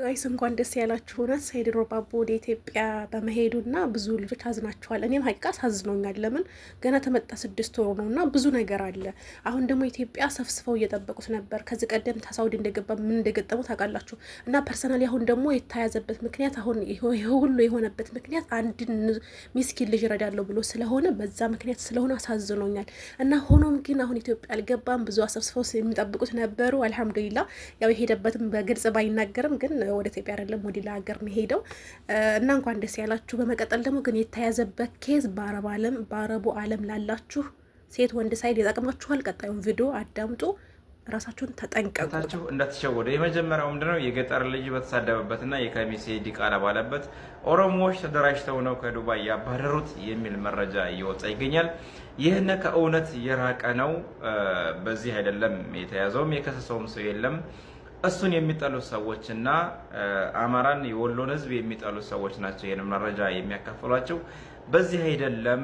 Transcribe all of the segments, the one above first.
Guys፣ እንኳን ደስ ያላችሁ። እውነት ሰይድ ሮባቦ ወደ ኢትዮጵያ በመሄዱና ብዙ ልጆች አዝናችኋል። እኔም ሀቂቃ አሳዝኖኛል። ለምን ገና ተመጣ 6 ወሩ ነው እና ብዙ ነገር አለ። አሁን ደግሞ ኢትዮጵያ ሰፍስፈው እየጠበቁት ነበር። ከዚህ ቀደም ሳውዲ እንደገባ ምን እንደገጠመው ታውቃላችሁ። እና personally አሁን ደግሞ የተያዘበት ምክንያት፣ አሁን ይሄ ሁሉ የሆነበት ምክንያት አንድን ሚስኪን ልጅ እረዳለሁ ብሎ ስለሆነ፣ በዛ ምክንያት ስለሆነ አሳዝኖኛል። እና ሆኖም ግን አሁን ኢትዮጵያ አልገባም። ብዙ አሰፍስፈው የሚጠብቁት ነበሩ። አልሐምዱሊላ ያው የሄደበትም በግልጽ ባይናገርም ግን ወደ ኢትዮጵያ አይደለም፣ ወደ ሌላ ሀገር ነው የሄደው እና እንኳን ደስ ያላችሁ። በመቀጠል ደግሞ ግን የተያዘበት case በአረብ ዓለም፣ በአረቡ ዓለም ላላችሁ ሴት ወንድ ሳይል ይጠቅማችኋል። ቀጣዩን ቪዲዮ አዳምጡ፣ ራሳችሁን ተጠንቀቁ። እንዳትሸወዱ። የመጀመሪያው ምንድነው? የገጠር ልጅ በተሳደበበትና የከሚሴ ዲቃላ ባለበት ኦሮሞዎች ተደራጅተው ነው ከዱባይ ያባረሩት የሚል መረጃ እየወጣ ይገኛል። ይህን ከእውነት የራቀ ነው። በዚህ አይደለም የተያዘውም የከሰሰውም ሰው የለም። እሱን የሚጠሉ ሰዎች እና አማራን የወሎን ሕዝብ የሚጠሉ ሰዎች ናቸው ይህን መረጃ የሚያካፍሏቸው። በዚህ አይደለም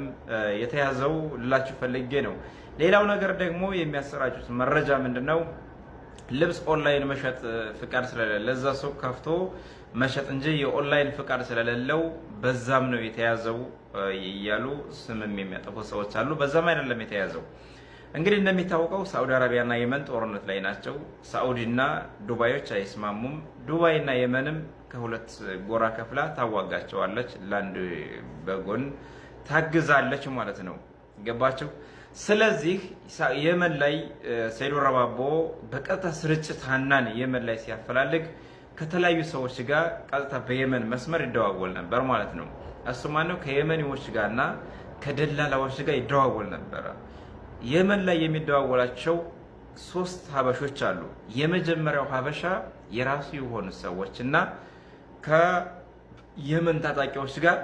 የተያዘው ልላችሁ ፈልጌ ነው። ሌላው ነገር ደግሞ የሚያሰራጩት መረጃ ምንድን ነው? ልብስ ኦንላይን መሸጥ ፍቃድ ስለሌለ፣ እዛ ሱቅ ከፍቶ መሸጥ እንጂ የኦንላይን ፍቃድ ስለሌለው በዛም ነው የተያዘው እያሉ ስምም የሚያጠፉ ሰዎች አሉ። በዛም አይደለም የተያዘው። እንግዲህ እንደሚታወቀው ሳዑዲ አረቢያና የመን ጦርነት ላይ ናቸው። ሳዑዲና ዱባዮች አይስማሙም። ዱባይና የመንም ከሁለት ጎራ ከፍላ ታዋጋቸዋለች፣ ለአንድ በጎን ታግዛለች ማለት ነው። ገባቸው። ስለዚህ የመን ላይ ሰይድ ወረባቦ በቀጥታ ስርጭት ሀናን የመን ላይ ሲያፈላልግ ከተለያዩ ሰዎች ጋር ቀጥታ በየመን መስመር ይደዋወል ነበር ማለት ነው። እሱ ማነው? ከየመኒዎች ጋርና ከደላላዎች ጋር ይደዋወል ነበረ። የመን ላይ የሚደዋወላቸው ሶስት ሀበሾች አሉ። የመጀመሪያው ሀበሻ የራሱ የሆኑ ሰዎች እና ከየመን ታጣቂዎች ጋር፣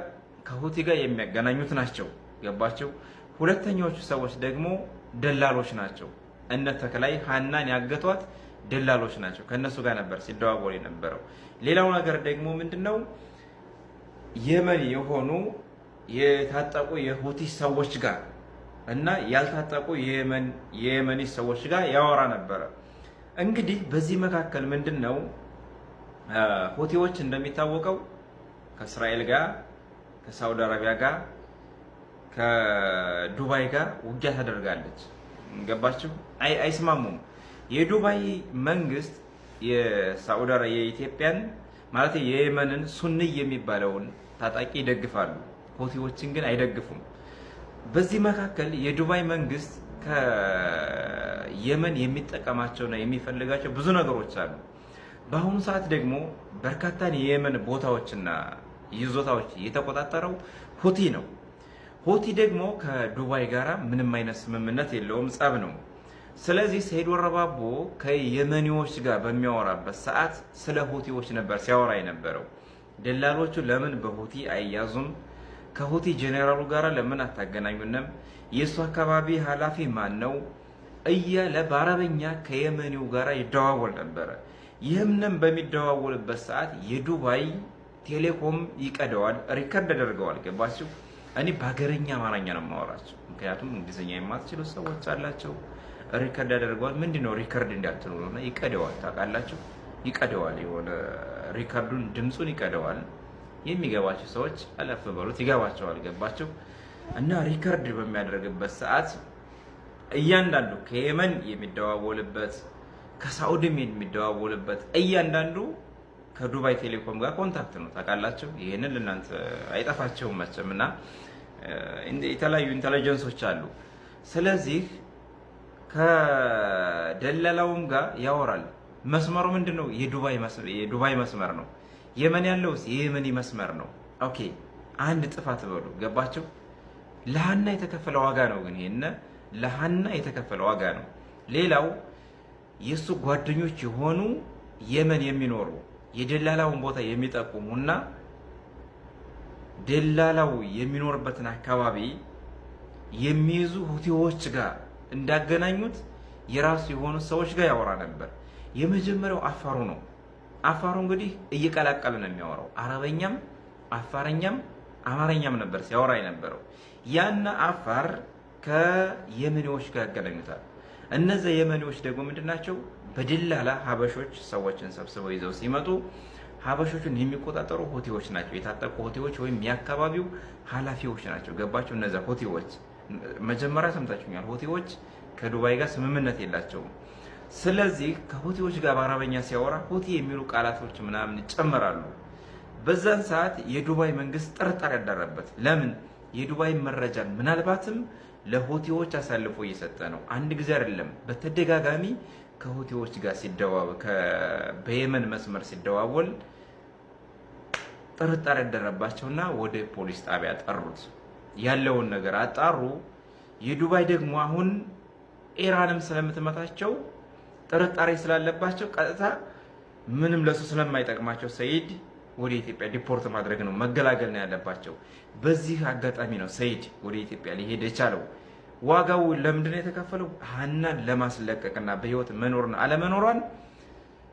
ከሁቲ ጋር የሚያገናኙት ናቸው። ገባቸው። ሁለተኛዎቹ ሰዎች ደግሞ ደላሎች ናቸው። እነ ተክላይ ሀናን ያገቷት ደላሎች ናቸው። ከእነሱ ጋር ነበር ሲደዋወል የነበረው። ሌላው ነገር ደግሞ ምንድነው? የመን የሆኑ የታጠቁ የሁቲ ሰዎች ጋር እና ያልታጠቁ የየመኒ ሰዎች ጋር ያወራ ነበረ። እንግዲህ በዚህ መካከል ምንድን ነው፣ ሁቲዎች እንደሚታወቀው ከእስራኤል ጋር፣ ከሳውዲ አረቢያ ጋር፣ ከዱባይ ጋር ውጊያ ታደርጋለች። ገባችሁ? አይስማሙም። የዱባይ መንግስት የሳዑዲ የኢትዮጵያን ማለት የየመንን ሱንይ የሚባለውን ታጣቂ ይደግፋሉ። ሁቲዎችን ግን አይደግፉም። በዚህ መካከል የዱባይ መንግስት ከየመን የሚጠቀማቸውና የሚፈልጋቸው ብዙ ነገሮች አሉ። በአሁኑ ሰዓት ደግሞ በርካታን የየመን ቦታዎችና ይዞታዎች የተቆጣጠረው ሁቲ ነው። ሁቲ ደግሞ ከዱባይ ጋራ ምንም አይነት ስምምነት የለውም፣ ጸብ ነው። ስለዚህ ሰይድ ወረባቦ ከየመኒዎች ጋር በሚያወራበት ሰዓት ስለ ሁቲዎች ነበር ሲያወራ የነበረው። ደላሎቹ ለምን በሁቲ አይያዙም? ከሁቲ ጄኔራሉ ጋር ለምን አታገናኙንም? የእሱ አካባቢ ኃላፊ ማን ነው? እያለ በአረበኛ ከየመኒው ጋር ይደዋወል ነበረ። ይህምንም በሚደዋወልበት ሰዓት የዱባይ ቴሌኮም ይቀደዋል፣ record ያደርገዋል። ገባችሁ? እኔ በሀገረኛ አማርኛ ነው የማወራቸው፣ ምክንያቱም እንግሊዝኛ የማትችሉ ሰዎች አላቸው። Record ያደርገዋል። ምንድን ነው record እንዳትሉ ነው፣ ይቀደዋል። ታውቃላችሁ፣ ይቀደዋል። የሆነ record ኡን ድምፁን ይቀደዋል። የሚገባቸው ሰዎች አለፍ በሉት ይገባቸዋል። ገባቸው። እና record በሚያደርግበት ሰዓት እያንዳንዱ ከየመን የሚደዋወልበት፣ ከሳዑዲም የሚደዋወልበት እያንዳንዱ ከዱባይ ቴሌኮም ጋር contact ነው። ታውቃላችሁ፣ ይህንን ለእናንተ አይጠፋቸውም መቼም እና የተለያዩ intelligence ኦች አሉ። ስለዚህ ከደላላውም ጋር ያወራል። መስመሩ ምንድን ነው? የዱባይ መስመር ነው። የመን ያለው የየመኒ መስመር ነው። Okay፣ አንድ ጥፋት በሉ፣ ገባቸው። ለሀና የተከፈለ ዋጋ ነው። ግን ይሄን ለሀና የተከፈለ ዋጋ ነው። ሌላው የእሱ ጓደኞች የሆኑ የመን የሚኖሩ የደላላውን ቦታ የሚጠቁሙና ደላላው የሚኖርበትን አካባቢ የሚይዙ ሁቲዎች ጋር እንዳገናኙት የራሱ የሆኑ ሰዎች ጋር ያወራ ነበር። የመጀመሪያው አፋሩ ነው። አፋሩ እንግዲህ እየቀላቀለ ነው የሚያወራው። አረበኛም አፋረኛም አማርኛም ነበር ሲያወራ የነበረው። ያን አፋር ከየመኔዎች ጋር ያገናኙታል። እነዚያ የመኔዎች ደግሞ ምንድን ናቸው? በደላላ ሀበሾች ሰዎችን ሰብስበው ይዘው ሲመጡ ሀበሾቹን የሚቆጣጠሩ ሁቲዎች ናቸው። የታጠቁ ሁቲዎች ወይም የአካባቢው ኃላፊዎች ናቸው። ገባቸው? እነዚያ ሁቲዎች መጀመሪያ ሰምታችሁኛል። ሁቲዎች ከዱባይ ጋር ስምምነት የላቸውም። ስለዚህ ከሁቲዎች ጋር በአረበኛ ሲያወራ ሁቲ የሚሉ ቃላቶች ምናምን ይጨመራሉ። በዛን ሰዓት የዱባይ መንግስት ጥርጣሬ ያደረበት ለምን የዱባይ መረጃን ምናልባትም ለሁቲዎች አሳልፎ እየሰጠ ነው። አንድ ጊዜ አይደለም፣ በተደጋጋሚ ከሁቲዎች ጋር በየመን መስመር ሲደዋወል ጥርጣሬ ያደረባቸውና ወደ ፖሊስ ጣቢያ ጠሩት። ያለውን ነገር አጣሩ። የዱባይ ደግሞ አሁን ኢራንም ስለምትመታቸው ጥርጣሬ ስላለባቸው ቀጥታ ምንም ለሱ ስለማይጠቅማቸው ሰይድ ወደ ኢትዮጵያ deport ማድረግ ነው፣ መገላገል ነው ያለባቸው። በዚህ አጋጣሚ ነው ሰይድ ወደ ኢትዮጵያ ሊሄድ የቻለው። ዋጋው ለምንድን ነው የተከፈለው? ሀናን ለማስለቀቅና በህይወት መኖርና አለመኖሯን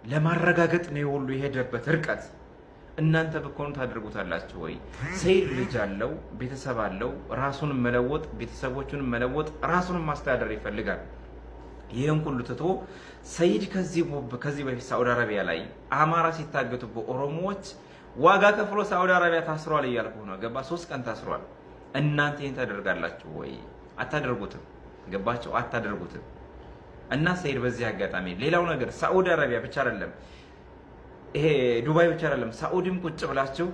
ለማረጋገጥ ነው የሁሉ የሄደበት ርቀት። እናንተ ብትሆኑ ታደርጉታላችሁ ወይ? ሰይድ ልጅ አለው፣ ቤተሰብ አለው። ራሱን መለወጥ፣ ቤተሰቦቹን መለወጥ፣ ራሱን ማስተዳደር ይፈልጋል። ይህን ሁሉ ትቶ ሰይድ ከዚህ በፊት ሳዑዲ አረቢያ ላይ አማራ ሲታገቱ በኦሮሞዎች ዋጋ ከፍሎ ሳዑዲ አረቢያ ታስሯል እያልኩ ነው። ገባ? 3 ቀን ታስሯል። እናንተ ይህን ታደርጋላችሁ ወይ? አታደርጉትም። ገባቸው? አታደርጉትም። እና ሰይድ በዚህ አጋጣሚ ሌላው ነገር ሳዑዲ አረቢያ ብቻ አይደለም፣ ይሄ ዱባይ ብቻ አይደለም፣ ሳዑዲም ቁጭ ብላችሁ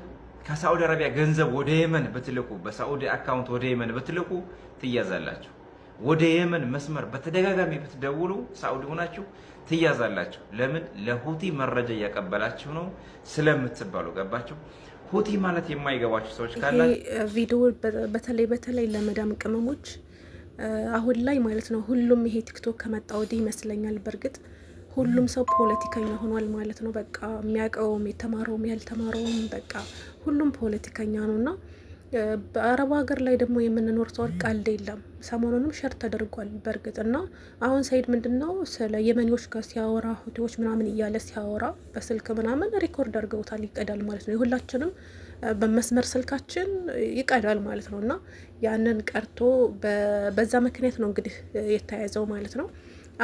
ከሳዑዲ አረቢያ ገንዘብ ወደ የመን ብትልኩ፣ በሳዑዲ account ወደ የመን ብትልኩ ትያዛላችሁ። ወደ የመን መስመር በተደጋጋሚ ብትደውሉ ሳዑዲ ሆናችሁ ትያዛላችሁ። ለምን? ለሁቲ መረጃ እያቀበላችሁ ነው ስለምትባሉ። ገባችሁ? ሁቲ ማለት የማይገባችሁ ሰዎች ካላችሁ ቪዲዮ በተለይ በተለይ ለመዳም ቅመሞች አሁን ላይ ማለት ነው፣ ሁሉም ይሄ ቲክቶክ ከመጣ ወዲህ ይመስለኛል በእርግጥ ሁሉም ሰው ፖለቲከኛ ሆኗል ማለት ነው። በቃ የሚያውቀውም የተማረውም ያልተማረውም በቃ ሁሉም ፖለቲከኛ ነው እና በአረብ ሀገር ላይ ደግሞ የምንኖር ሰዎች ቀልድ የለም። ሰሞኑንም share ተደርጓል በእርግጥ። እና አሁን ሰይድ ምንድን ነው ስለ የመኒዎች ጋር ሲያወራ ሁቲዎች ምናምን እያለ ሲያወራ በስልክ ምናምን record አድርገውታል፣ ይቀዳል ማለት ነው። የሁላችንም በመስመር ስልካችን ይቀዳል ማለት ነው። እና ያንን ቀርቶ በዛ ምክንያት ነው እንግዲህ የተያዘው ማለት ነው።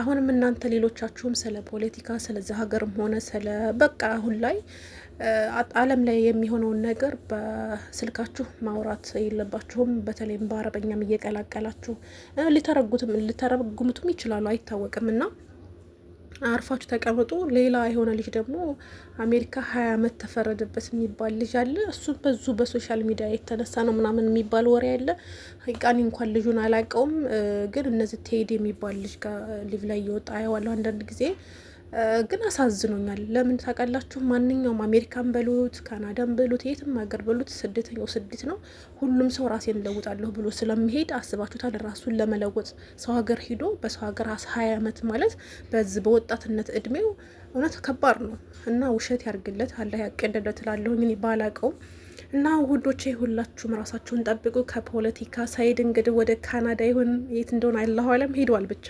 አሁንም እናንተ ሌሎቻችሁም ስለ ፖለቲካ ስለዚ ሀገርም ሆነ ስለ በቃ አሁን ላይ ዓለም ላይ የሚሆነውን ነገር በስልካችሁ ማውራት የለባችሁም። በተለይም በአረበኛም እየቀላቀላችሁ ሊተረጉሙትም ይችላሉ፣ አይታወቅም እና አርፋችሁ ተቀምጡ። ሌላ የሆነ ልጅ ደግሞ አሜሪካ 20 አመት ተፈረደበት የሚባል ልጅ አለ። እሱም በዙ በ social media የተነሳ ነው ምናምን የሚባል ወሬ አለ። ሀቂቃኒ እንኳን ልጁን አላውቀውም፣ ግን እነዚህ ቴዲ የሚባል ልጅ ጋር live ላይ እየወጣ አየዋለሁ አንዳንድ ጊዜ፣ ግን አሳዝኖኛል። ለምን ታውቃላችሁ? ማንኛውም አሜሪካን በሉት ካናዳን በሉት የትም ሀገር በሉት ስደተኛው ስደት ነው። ሁሉም ሰው ራሴን እለውጣለሁ ብሎ ስለሚሄድ አስባችሁታል? ራሱን ለመለወጥ ሰው ሀገር ሂዶ በሰው ሀገር 20 አመት ማለት በዚህ በወጣትነት እድሜው እውነት ከባድ ነው እና ውሸት ያርግለት፣ አላህ ያቀደለት እላለሁኝ እኔ ባላቀውም። እና ውዶቼ ሁላችሁም ራሳችሁን ጠብቁ ከፖለቲካ። ሰይድ እንግዲህ ወደ ካናዳ ይሁን የት እንደሆነ አላሁ አለም ሄደዋል ብቻ።